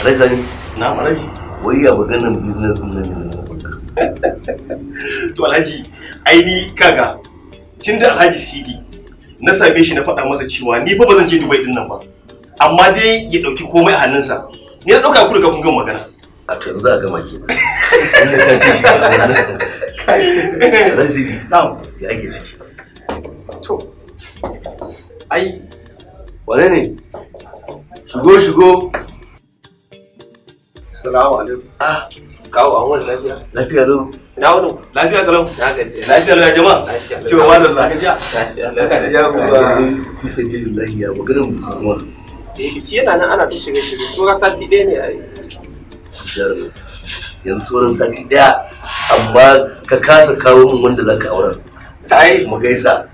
Alhaji Sani. Na'am Alhaji. Wai ya maganar business din nan ne. To Alhaji, ai ni kaga tunda Alhaji Sidi na same shi na faɗa masa cewa ni fa ba zan je Dubai din nan ba. Amma dai ya ɗauki komai a hannunsa. Ni na ɗauka ku riga kun gama magana. A to yanzu a gama kenan. Inda ka ce shi wannan. Alhaji Sidi. Na'am. Ya ake ciki. To ai wane ne? Shigo shigo. Salamu alaikum. Ah, kawo an wani lafiya? Lafiya lau. Ina wani? Lafiya kalau. Na gaji. Lafiya lau ya jama'a. Lafiya lau. To madalla. Lafiya lau. Lafiya. Fi sabilillahi ya maganar mu kuma. Eh, biki yana nan ana ta shirye-shirye. Saura sati ɗaya ne ai. Jarumi. Yanzu sauran sati ɗaya amma ka kasa kawo min wanda zaka aurar. Ai mu gaisa.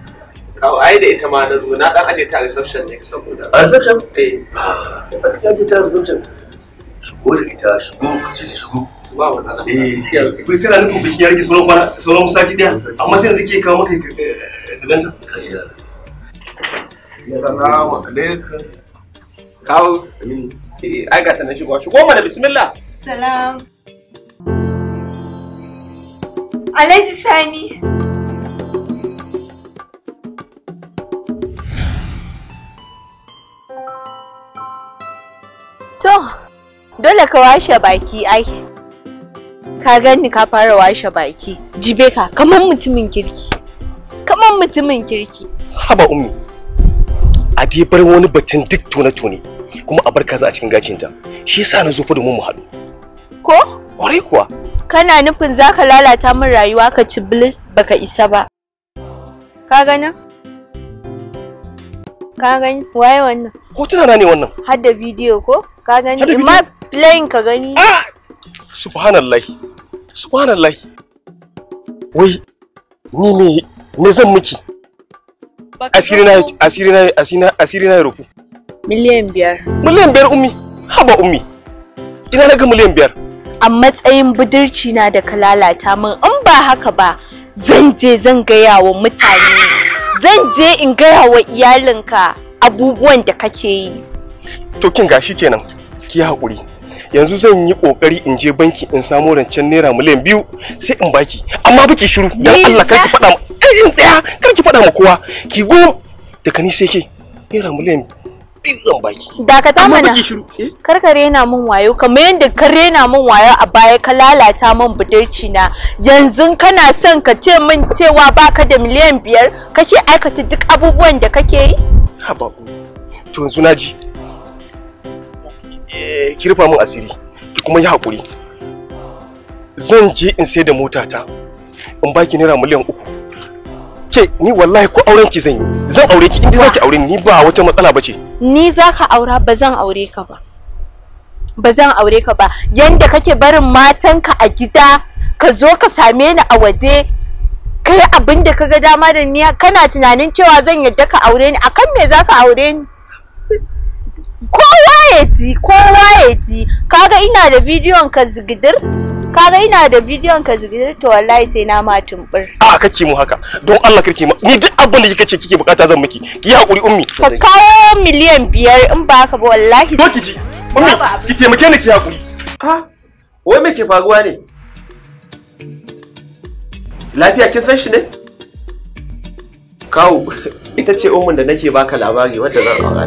Kawo ai da ita ma na zo na dan aje ta reception ne saboda. A reception? Eh. Ah, ka aje ta reception. Shigo da ita, shigo, ka ce ta shigo. Ba matsala. Eh, kai kana nufin biki ya rage sauran kwana sauran sati ɗaya amma sai yanzu ke kawo maka ganta. Salamu alaikum. Kawo. Eh, ai ga ta nan shigo. Shigo mana bismillah. Salam. Alhaji Sani. To, dole ka washe baki ai. Ka gani ka fara washe baki. Jibe ka kaman mutumin kirki. Kaman mutumin kirki. Haba ummi. A dai bar wani batun duk tone-tone kuma a bar kaza a cikin gacinta. Shi yasa na zo fa domin mu haɗu. Ko? Kwarai kuwa. Kana nufin zaka lalata min rayuwa ka ci bilis baka isa ba. Ka gani? Ka gani? Waye wannan? Hotuna na ne wannan. Har da bidiyo ko? Ka gani? Har da Ma playing ka gani? Ah! Subhanallah. Subhanallah. Wai ni me zan miki? Asiri na asiri na asiri na asiri na rufu. 5 miliyan. 5 miliyan ummi. Haba ummi. Ina naga 5 miliyan. A matsayin budurci na da ka lalata min in ba haka ba zan je zan gaya wa mutane. Zan je in gaya wa iyalinka abubuwan da kake yi. To kin gashi kenan. Ki hakuri. Yanzu zan yi kokari in je banki in samo rancen naira 2 miliyan sai in baki. Amma baki shiru dan Allah kar ki faɗa ma in tsaya kar ki faɗa ma kowa. Ki go daga ni sai ke naira 2 miliyan zan baki. Dakata Amma mana. baki shiru. Eh? Kar ka rena min wayo kamar yadda ka rena min wayo a baya ka lalata min budurci na. Yanzu kana son ka ce min cewa baka da 5 miliyan kake aikata duk abubuwan da kake yi? Haba. To yanzu na ji. Eh, ki rufa min asiri ki kuma yi hakuri. Zan je in sai da motata in baki naira 3 miliyan. Ke ni wallahi ko auren ki zan yi. Zan aure ki in dai zaki aure ni ba wata matsala bace. Ni za ka aura ba zan aure ka ba. Ba zan aure ka ba. Yanda kake barin matanka a gida ka zo ka same ni a waje kai abin da ka ga dama da ni kana tunanin cewa zan yadda ka aure ni akan me za ka aure ni? Kowa ya ji, kowa ya ji. Kaga ina da bidiyon ka zigidir? Kaga ina da bidiyon ka zigidir to wallahi sai na ma tumbur. A kake mu haka don Allah karki mu ni duk abin da kika ce kike bukata zan miki. Ki yi hakuri ummi. Ka kawo 5 miliyan in ba haka ba wallahi. Zo ki ji. Ummi ki taimake ni ki hakuri. Ah, wai me ke faruwa ne? Lafiya kin san shi ne? Kawo, ita ce ummin da nake baka labari wadda zan aura.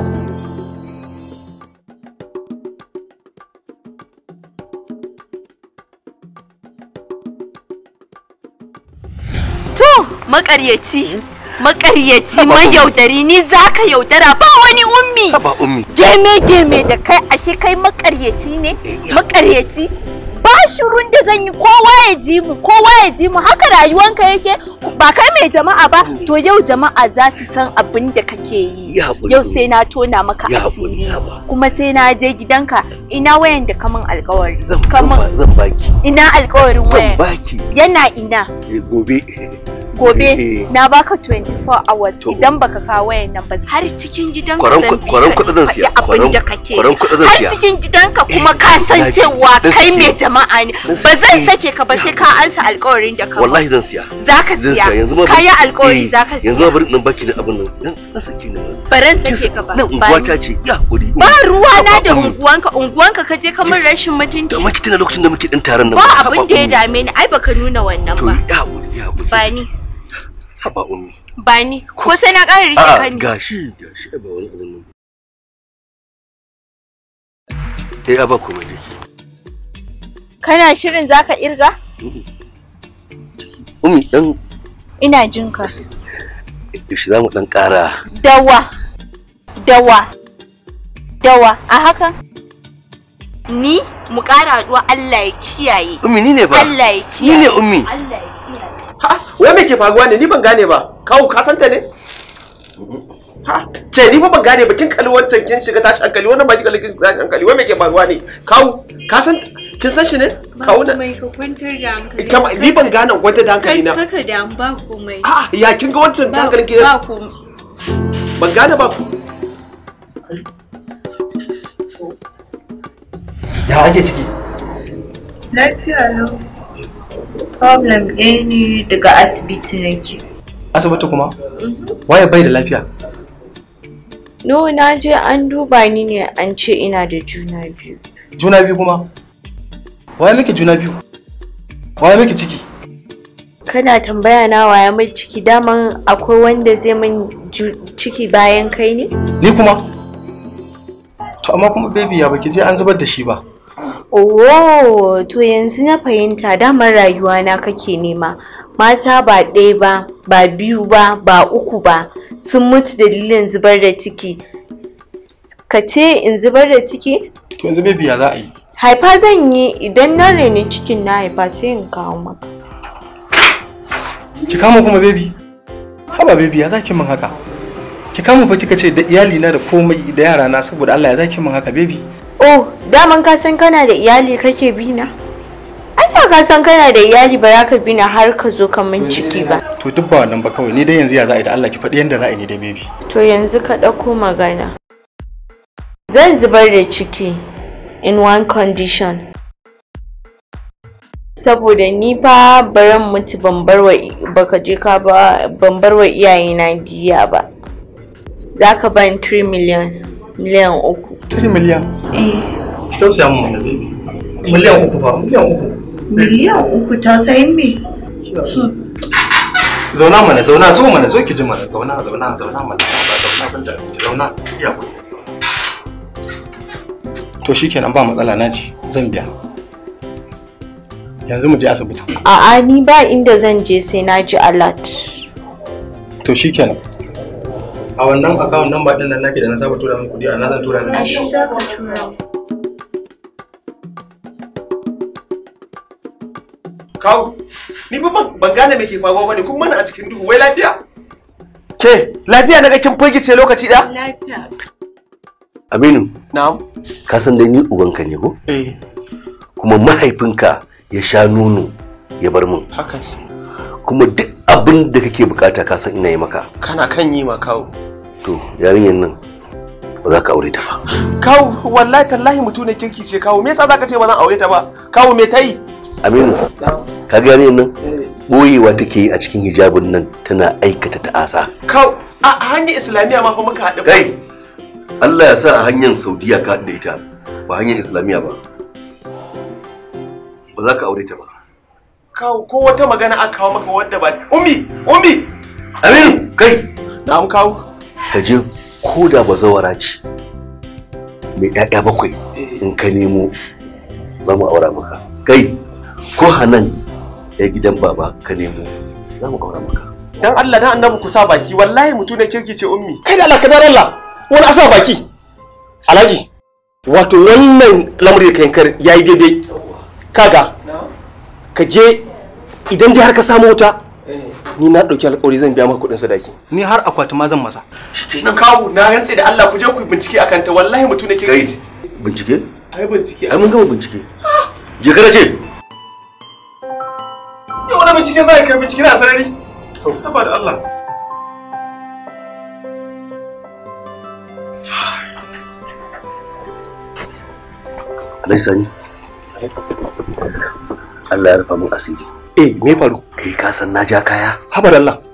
To, makaryaci, makaryaci, mayaudari ni zaka yaudara ba wani ummi. Haba ummi. Geme geme da kai ashe kai makaryaci ne, makaryaci. Ba shirun da zan yi kowa ya ji mu, kowa ya ji mu haka rayuwanka yake ba kai mai jama'a ba to yau jama'a za su san abin da kake yi. Ya haƙuri. Yau sai na tona maka Ya haƙuri, asiri haba. kuma sai na je gidanka ina wayan da kamun alkawari. Zan Kamun zan baki. ina alkawarin Zan wayan. baki. Yana ina. Eh, gobe. Gobe na baka 24 hours idan baka kawo wayan nan ba har cikin gidanka zan bi kwaran kuɗi zan siya abin da kake kwaran kuɗi zan siya har cikin gidanka kuma ka san cewa kai mai jama'a ne ba zan sake ka ba sai ka ansa alƙawarin da ka wallahi zan siya zaka siya yanzu ma ka yi alƙawari zaka siya yanzu ma bari nan baki da abin nan dan sake ni baran sake ka ba nan unguwa ta ce ya hakuri ba ruwa na da unguwanka unguwanka ka je ka min rashin mutunci da maki tana lokacin da muke din taron nan ba abin da ya dame ni ai baka nuna wannan ba to ya hakuri ya hakuri ba ni haba ummi ba ni ko sai na ƙara rike ka ni gashi gashi ba wani abin nan eh aba komai dake kana shirin zaka irga ummi dan ina jin ka shi zamu dan ƙara dawa dawa dawa a haka ni mu ƙara haɗuwa Allah ya kiyaye ummi ni ne ba Allah ya kiyaye ni ne ummi Allah ya kiyaye Ha, wai me ke faruwa ne? Ni ban gane ba. Kawu ka santa ne? Ha, ce ni fa ban gane ba. Kin kalli wancan kin shiga tashi hankali, wannan ba ki kalli kin shiga tashi hankali. Wai me ke faruwa ne? Kawu, ka san kin san shi ne? Kawu na. Mai ka kwantar da hankali. Ni ban gane kwantar da hankali na. Kaka da ba komai. A ya kin ga wancan hankalin ki? Ba komai. Ban gane ba. Ya ake ciki? Lafiya lau. Problem ɗaya ne daga asibiti nake. Asibiti kuma? Waye bai da lafiya? No, na je an duba ni ne an ce ina da juna biyu. Juna biyu kuma? Waye miki juna biyu? Waye miki ciki? Kana tambaya na waye mai ciki, daman akwai wanda zai min ciki bayan kai ne? Ni kuma? To amma kuma baby ya baki je an zubar da shi ba. Oh, to yanzu na fahimta damar rayuwa na kake nema. Mata ba ɗaya ba, ba biyu ba, ba uku ba, sun mutu dalilin zubar da ciki. Ka ce in zubar da ciki? To yanzu baby ya za a yi? Haifa zan yi, idan na reni cikin na haifa sai in kawo maka. Ki kama kuma baby? Haba baby ya za ki min haka? Ki kama fa kika ce da iyali na da komai da yara na, saboda Allah ya za ki min haka baby? Oh, daman ka san kana da iyali kake bi na? Ai ba ka san kana da iyali ba za ka bi na har ka zo ka min ciki ba. To duk ba wannan ba kawai, ni dai yanzu ya za a yi da Allah ki faɗi yanda za a yi ni dai baby. To yanzu ka ɗauko magana. Zan zubar da ciki in one condition. Saboda ni fa baran mutu ban barwa baka je ka ba ban barwa iyayena diya ba. Za ka ban 3 million. Miliyan 3. 3 miliyan? Eh. Ki tausaya min mana baby. Miliyan 3 fa, miliyan 3. Miliyan 3 tausayin me? Zauna mana, zauna, zo mana, zo ki ji mana, zauna, zauna, zauna mana, ba zauna ban da ki zauna, iya ku. To shikenan ba matsala naji, zan biya. Yanzu mu je asibiti. A'a ni ba inda zan je sai na ji alert. To shikenan. A wannan account number din nan nake da na saba tura min kudi, a na zan tura min. Shi za ka tura. Kawu, ni fa ban gane me ke faruwa bane, kun mana a cikin duhu, wai lafiya? Ke, lafiya naga kin firgice lokaci da? Lafiya. Aminu. Na'am. Ka san dai ni ubanka ne ko? Eh. Kuma mahaifinka ya sha nono ya bar min. Haka ne. Kuma duk abin da kake bukata ka san ina yi maka. Kana kan yi ma kawu. To yarinyar nan ba za ka aure ta ba. Kawu, wallahi tallahi mutu ne kirki ce kawu. Me yasa za ka ce ba zan aure ta ba? Kawu me ta yi? Aminu, ka ga yarinyar nan boyewa take yi a cikin hijabin nan tana aikata ta'asa. Kawu, a hanyar Islamiyya ma fa muka haɗu. Kai, Allah ya sa a hanyar Saudiya ka haɗu da ita, ba hanyar Islamiyya ba. Ba za ka aure ta ba. Kawu, ko wata magana aka kawo maka wadda ba. Ummi, ummi. Aminu, kai. Na'am kawu. Ka je ko da bazawara ce mai ƴaƴa 7 in ka nemo za mu aura maka. Kai, ko Hanan ya gidan baba ka nemo za mu aura maka. Dan Allah dan Annabi ku sa baki, wallahi mutu ne kirki ce ummi. Kai da Allah ka dar Allah, wani asa baki. Alhaji, wato wannan lamari da kayankar yayi daidai. Kaga, ka je idan dai har ka samu wuta, ni na ɗauki alƙawari zan biya maka kuɗin sadaki. Ni har akwati ma zan masa. Na kawu, na rantse da Allah ku je ku bincike akan ta, wallahi mutu ne kirki. Kai, bincike? Ai bincike. Ai mun gama bincike. Je ka ce. Yau wani bincike za ka kai bincike na sarari. Haba da Allah. Alhaji Sani, Allah ya rufa min asiri. Eh, me faru? Kai ka san na ja kaya? Haba da Allah.